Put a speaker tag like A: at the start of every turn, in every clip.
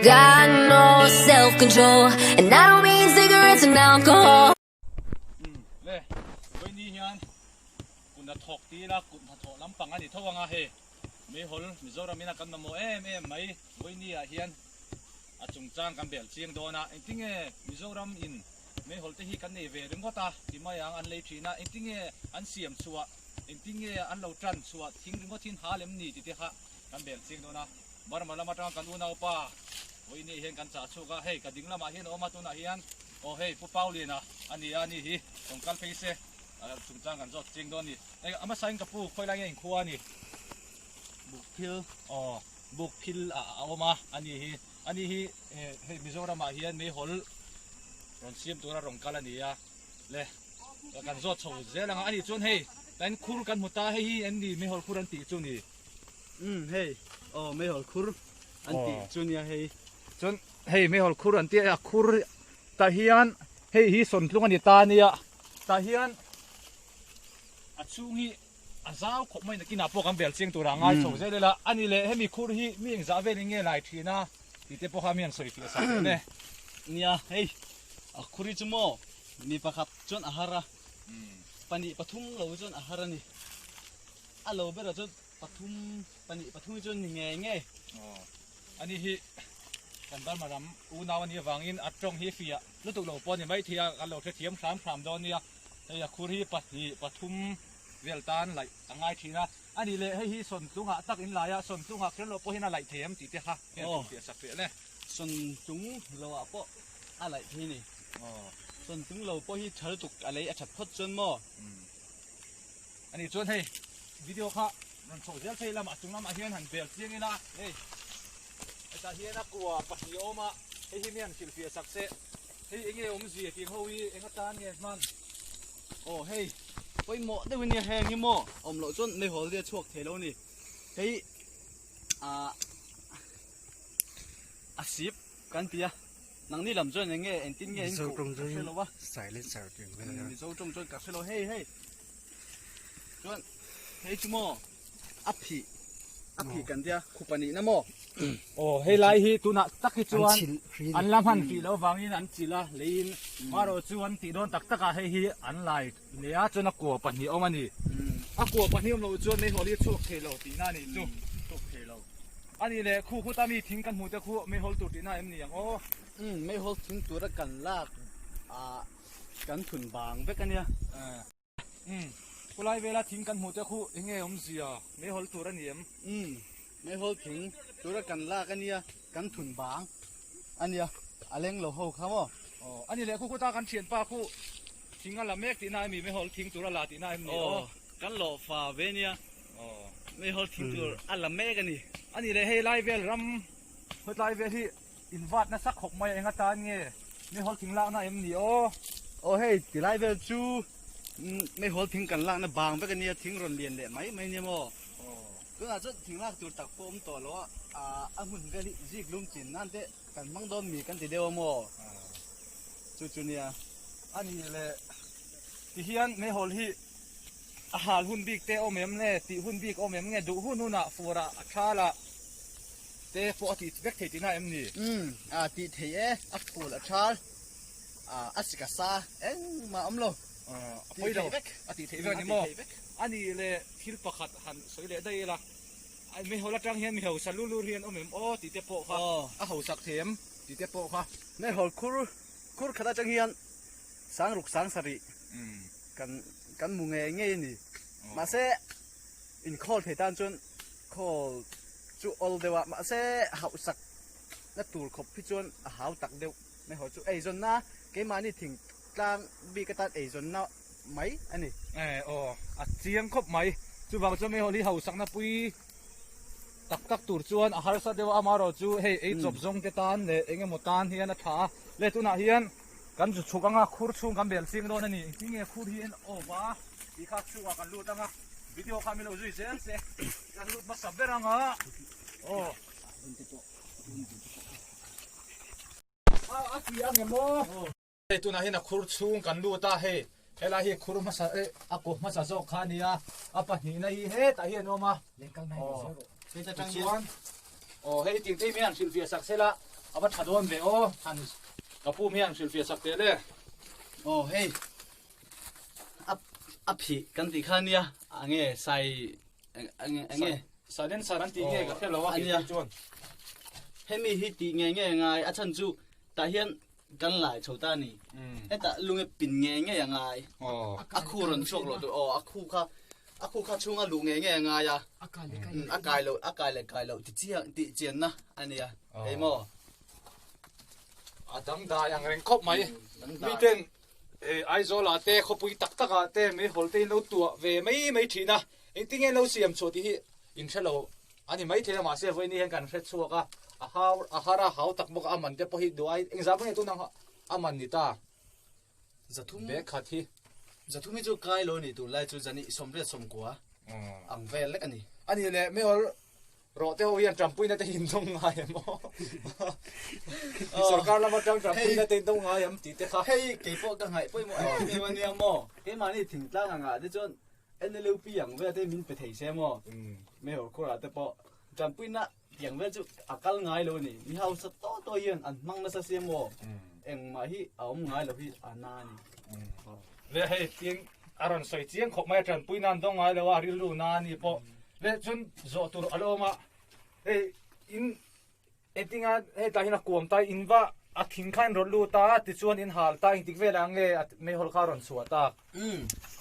A: Got no self control, and I don't mean cigarettes and alcohol.
B: Le, vawiini hian kut hnathawk ti ila kut hnathawh lampang a ni tho ang a, hei meihawl Mizoram ina kan mamawh em em mai vawiini ah hian a chungchang kan bel chiang dawn a, engtinge Mizoram in meihawl te hi kan nei ve ringawt a ti mai ang an lei thin a, engtinge an siam chhuah, engtinge an lo tan chhuah thing ringawt hin hal em ni ti te kha kan bel chiang dawn a. Burma lam atanga kan unaupa vawiini hian kan chah chhuk a, hei ka ding lamah hian a awm a, tunah hian aw hei Pu Pauliana a ni a, ani hi rawn kal phei se chungchang kan zawt ching dawn a ni. Hei a hmasa in ka pu khawi lai nge inkhua a ni?
C: Bukphil.
B: Aw Bukphil ah a awm a, ani hi ani hi hei Mizoramah hian meihawl rawn siam tura rawn kal a ni a, le kan zawt chho zel ang a, ani chuan hei kan khur kan hmu ta, hei hi an ni meihawl khur an tih chu ni.
C: Umm hei aw meihawl khur an tih chu nia hei.
B: Chuan hei meihawl khur an tih a khur tah hian hei hi sawntlung a ni ta ania tah hian a chhung hi a zau khawp mai nakinah pawh kan bel chiang turah a ngai chho zel ila a ni leh hemi khur hi mi engzah velin nge lai thin a tih te pawh kha mi han sawi fiah sak teh le.
C: Nia hei a khur hi chu maw mi pakhat chuan a har a 2 3 lo chuan a har a ni a lo berah chuan Pathum, pahnih pathum hi chu ni ngei ngei.
B: Aw, ani hi kan Burma ram unau a nih avangin a tawng hi fiah lutuk lo pawh a ni maithei a, kan lo hrethiam hram hram dawn nia. Hei a khur hi pahnih, pathum vel tan laih a ngai thin a. A nih leh hei hi sawntlungah tak in lai a, sawntlungah kher loh pawh hian a laih thei em tih te kha hei an fiah sak rih le.
C: Sawntlung loah pawh a laih thei a ni.
B: Aw.
C: Sawntlung lo pawh hi tha lutuk a lei a that phawt chuan maw?
B: Ani chuan hei video kha rawn chhoh zel phei lamah chung lamah hian han bel chiang ila hei hetah hian a kua pahnih a awm a hei hi mi han hrilhfiah sak se hei enge awmzia tih ho hi eng atan nge hman
C: aw hei pawimawh deuh ania heng hi maw awm loh chuan meihawl te a chhuak thei lo a ni hei ah a sip kan ti a. Nangni lam chuan eng nge engtin nge in koh ka hre lo a.
D: Silencer tih ang vel a.
C: Mizo tawng chuan ka hre lo hei hei. Chuan hei chu maw a phih a phih kan tia khupa nihna maw.
B: Aw hei lai hi tunah tak hi chuan an la hman fih loh avangin an chilh a leiin marawh chu an tih dawn tak takah hei hi an lai leh a chuan a kua pahnih a awm a ni. A kua pahnih awm loh chuan meihawl hi a chhuak thei lo tihna a nih chu.
C: Chhuak thei lo.
B: A nih leh khu khuta mi thing kan hmuh te khu meihawl tur tihna em ni ang aw?
C: Umm meihawl thing tura kan lak ah kan thun bang vek a nia.
B: Umm khulai vela thing kan hmuh te khu enge awmzia meihawl tur a ni em?
C: Umm meihawl thing tura kan lak a nia kan thun bang a nia a leng lo ho kha maw?
B: Aw a nih leh khu khuta kan thianpa khu thing a la mek tihna em ni meihawl thing tur a la tihna em ni aw?
C: Aw kan lawhfa ve nia. Meihawl thing tur a la mek a ni.
B: A nih leh hei lai vel ram khawtlai vel hi in vat nasa khawp mai a eng atan nge meihawl thing lakna em ni aw?
C: Aw hei ti lai vel chu meihawl thing kan lakna bang vek a nia thing rawn lian leh mai mai nia maw? Tunah chuan thing lak tur tak pawh awm tawh lo a, a hmun vel hi zik lum chin nan te kan hmang dawn mi kan ti deuh a maw? Chu chu nia.
B: A nih leh tihian meihawl hi A hal hun bik te awm em nge, tih hun bik awm em nge, duh hun hunah fur ah a thal ah te pawh a tih vek thei tihna em ni?
C: Umm, a tih thei e, a phul a thal, a sik a sa engmah a awm lo,
B: a pawi lo, a tih theih vek a ni maw? A nih leh thil pakhat han sawi leh daih ila, meihawl atang hian mi hausa lu lur hi an awm em aw tih te pawh kha a hausak thei em tih te pawh kha.
C: Meihawl khur khur khat atang hian sangruk sangsarih kan kan hmu ngei ngei a ni. Mahse inkhawl thei tan chuan khawl chu awl deuh a, mahse hauhsak na tur khawp hi chuan a hau tak deuh mai haw chu eizawnna keimahni thingtlang bik atan eizawnna mai a ni.
B: E aw a chiang khawp mai, chuvang chuan meihawl hi hausakna pui tak tak tur chuan a harsa deuh a, amaherawh chu hei eichawp zawng te tan leh eng emaw tan hian a tha a, le tunah hian Kan zu chhuk anga khur chhung kan bel ching dawn a ni. Engtin nge khur hi en awm a tih kha chhungah kan lut anga video kha min lo zui zel se kan lut hmasa ber anga aw. A ti ang em aw. Hei tunah hian a khur chhung kan lut a hei helai hi khur hmasa eh a kaw hmasa zawk kha a nia a pahnihna hi hetah hian a awm a. Aw tichuan aw hei tih te hi min han hrilhfiah sak sela. A va tha dawn ve aw, han ka pu hian hrilhfiah sak teh le.
C: Aw hei a a phih kan tih kha nia a nge sai a nge a nge
B: silencer an tih nge ka hre lo a
C: nia chuan hemi hi tih nge nge ngai a chhan chu tah hian kan lai chho ta ni heta lunge pin nge nge a ngai a khu rawn chhuak lo tur aw a khu kha a khu kha chhunga luh nge nge a ngai a a kai lo a kai leh kai lo ti chiang tih chianna a nia hei maw
B: a dangdai ang reng khawp mai miten Aizawl ah te khawpui tak tak ah te meihawl te in lo tuah ve mai mai thin a engtin nge lo siam chhuah tih hi in hre lo a ni maithei a mahse vawiin hian kan hre chhuak a a hau a har a hau tak bawk a a man te pawh hi duh ai engzah pawh nge tun ang a man ni ta
C: Zathum
B: bag khat hi
C: Zathum hi chu kai lo a ni tunlai chu zani sawmriat sawmkua ang vel lek a ni.
B: A ni leh meihawl Rawh te ho hian Trumpuina te in dawng ngai em aw? Sorkar lama tang Trumpuina te in dawng ngai em tih te kha.
C: Hei kei pawh ka ngaih pawimawh em em a nia maw? Keimahni thingtlang angah te chuan NLUP ang vel te min pe thei se maw? Mayor Khura te pawh Trumpuina tiang vel chu a kal ngai lo a ni. Mi hausa tawh tawh hian an hmang nasa sia maw? Engmah hi a awm ngai lo hi a na a ni.
B: Le hei tin a rawn sawi chiang khawp mai a Trumpuina an dawng ngai lo a rilru na a ni pawh. Leh chuan zawh tur a lo awm a, hei in engtinga hetah hian a kuam ta in va a thing kha in rawn lut a tichuan in hal ta engtik velah nge a meihawl kha a rawn chhuah tak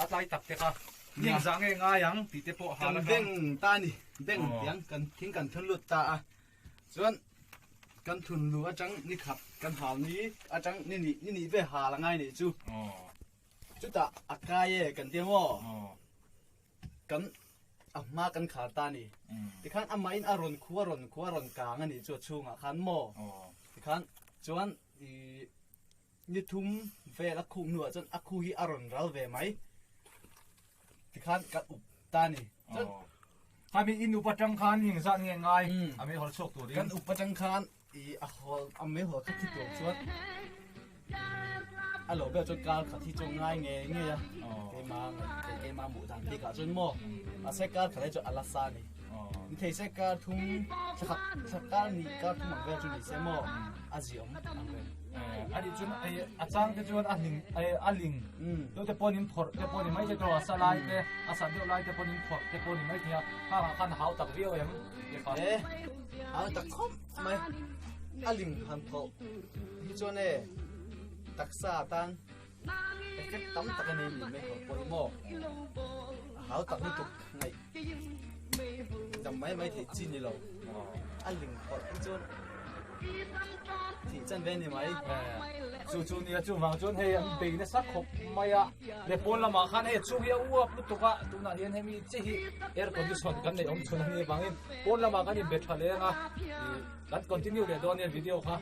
B: a tlai tak te kha ni engzah nge ngai ang tih te pawh hal
C: atang. Kan beng ta a ni, beng tiang kan thing kan thun lut ta a, chuan kan thun lu atang ni khat kan hal ni atang ni nih ni nih ve hal a ngai nih chu chutah a kai e kan tia maw. Kan a hma kan khar ta a ni. Tikhan amahin a rawn khu a rawn khu a rawn kang a nih chu a chhungah khan maw? Tikhan chuan ih ni thum vel a khuk hnuah chuan a khu hi a rawn ral ve mai. Tikhan kan up ta a ni. Chuan
B: Khami in up atang khan engzat nge ngai a meihawl chhuak turin?
C: Kan up atang khan I a hawl a mei hawl khat hi tur chuan a lo ber chuan kar khat hi chu ngai ngei ngei a keima keima hmuh dan bik ah chuan maw mahse kar khat hi chu a la sa a ni ni thei se kar thum thla khat thla kar ni kar thum ang vel chu ni se maw a ziawm ang reng
B: a nih chuan a chang te chuan a hling a ling deuh te pawhin phawrh te pawh ni mai thei tawh a sa lai te a sa deuh lai te pawhin phawrh te pawh ni mai thei a khangah khan hau tak viau em te kha
C: hau tak khawp Mai a ling han thawh hi chuan e taksa tan effect tam tak a nei ni mai ho pawh hi maw a hau tak lutuk ngaih dam mai mai theih chi ni lo a ling phawrh hi chuan thih chan ve ni mai
B: chu chu nia chu vang chuan hei an bei nasa khawp mai a le pawn lamah khan hei chhung hi a uap lutuk a tunah hian hemi che hi air condition kan neih awm chhun a ni vangin Pawn lamah kan inbe tha leng a, kan continue leh dawn nia video kha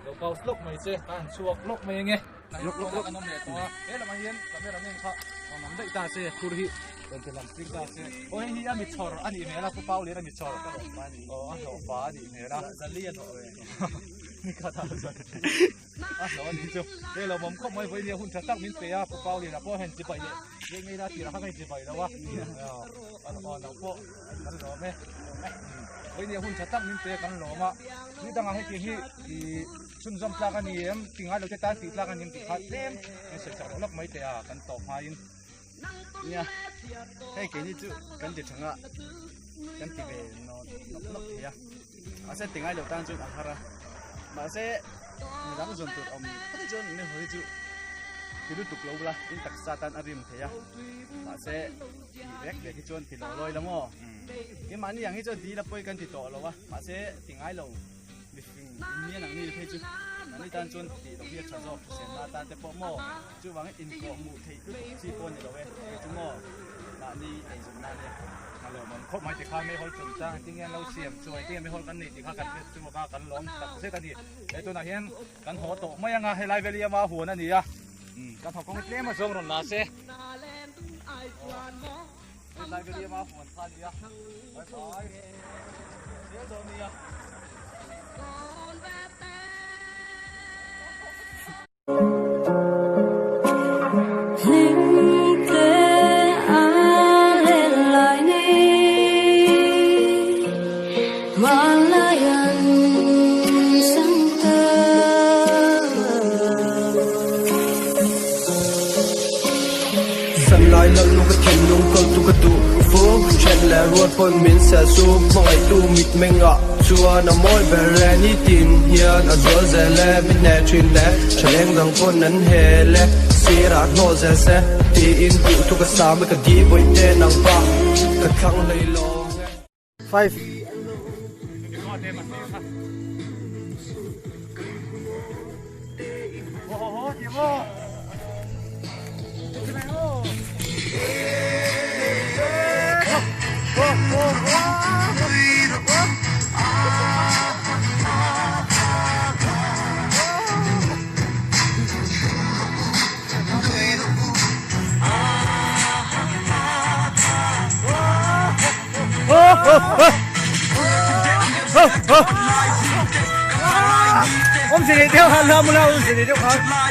B: lo pause lawk mai che, kan han chhuak lawk mai ange. Lawk lawk lawk an awm leh tawh a, he lamah hian camera men kha rawn awm daih ta se, khur hi rawn ti lam tir ta se. Aw hei hi a mi chhawr a nih hmel a, Pu Pau lian a mi chhawr, aw a hlawh pa a nih hmel a.
C: Zali a hlawh ve.
B: Ni khat a zali. A hlawh a nih chu. Hei lo awm khawp mai vawi nia hun tha tak min pe a, Pu Pau lian a pawh hian chibai leh ngei ngei la tirah kha ka inchibai lo a, aw lo pawh. Kan lawm e. Vawi nia hun tha tak min pe kan lawm a. Ni dangah heti hi i chhunzawm tlak a ni em? Ti ngai lo te tan tih tlak a ni em tih kha tlem in sawi chak loh lawk mai teh a kan tawp hmain.
C: Nia, hei keini chu kan ti thanga kan ti ve nawk nawk thei a. Mahse ti ngai lo tan chuan a har a. Mahse midang zawn tur awm phawt chuan meihawl hi chu ti lutuk lo bula in taksa tan a rim thei a. Mahse tih vek vek hi chuan ti lo lawi la maw? Keimahni ang hi chuan dil a pawi kan ti tawh lo a, mahse ti ngai lo mihring innian ang ni phei chu mahni tan chuan tih loh hi a tha zawk hriselna atan te pawh maw? Chuvangin inkawh hmuh theih lutuk chi pawh a ni lo e, kei chu maw mahni eizawn nan e.
B: A lawmawm khawp mai tikhan meihawl chungchang engtin nge an lo siam chu engtin nge meihawl kan neih tih kha kan hriat chhuak a, kan lawm tak zet a ni. He tunah hian kan haw tawh mai ang a, helai vel hi ama huan a ni a, kan haw kawng tlem a zawng rawn la se. Helai vel hi ama huan kha a ni a, bye bye. Zel dawn nia.
D: tu ka duh fu Then leh rual pawn min sel su Hmangaihtu mitmengah chuan a mawi ber e Nitin hian a zual zel e Min hneh thin hle Thaleng dang pawn an hel e Sirah hnawh zel se Tiin duh tu ka sam e Ka di bawihte nang pa Ka thlang hlei lawng e.
C: 5. Awmze nei deuh kha la mula awmze nei deuh kha.